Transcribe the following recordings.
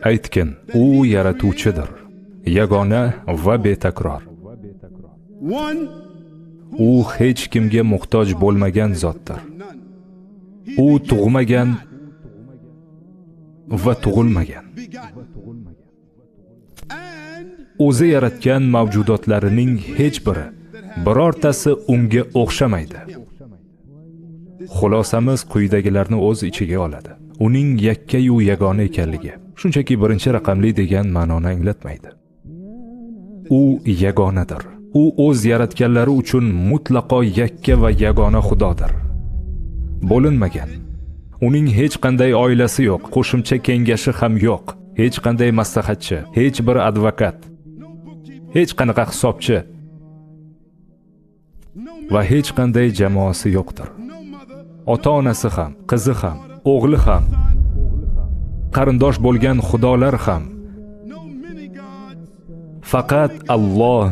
Aytgin, u yaratuvchidir, yagona va betakror. U hech kimga muhtoj bo'lmagan zotdir. U tug'magan va tug'ilmagan. O'zi yaratgan mavjudotlarining hech biri, birortasi unga o'xshamaydi. Xulosamiz quyidagilarni o'z ichiga oladi. Uning yakkayu yagona ekanligi shunchaki birinchi raqamli degan ma'noni anglatmaydi. U yagonadir. U o'z yaratganlari uchun mutlaqo yakka va yagona Xudodir. Bo'linmagan. Uning hech qanday oilasi yo'q, qo'shimcha kengashi ham yo'q, hech qanday maslahatchi, hech bir advokat, hech qanaqa hisobchi va hech qanday jamoasi yo'qdir. Ota-onasi ham, qizi ham, o'g'li ham, qarindosh bo'lgan xudolar ham, faqat Alloh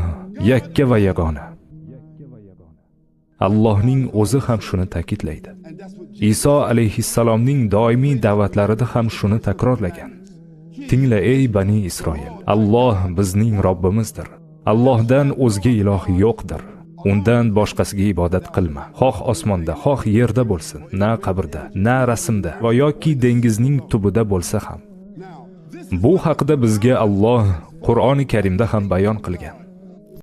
yakka va yagona. Allohning o'zi ham shuni ta'kidlaydi. Iso alayhissalomning doimiy da'vatlarida ham shuni takrorlagan. Tingla ey Bani Isroil, Alloh bizning Robbimizdir. Allohdan o'zga iloh yo'qdir. Undan boshqasiga ibodat qilma. Xoh osmonda, xoh yerda bo'lsin, na qabrda, na rasmda va yoki dengizning tubida bo'lsa ham. Bu haqida bizga Alloh Qur'oni Karimda ham bayon qilgan.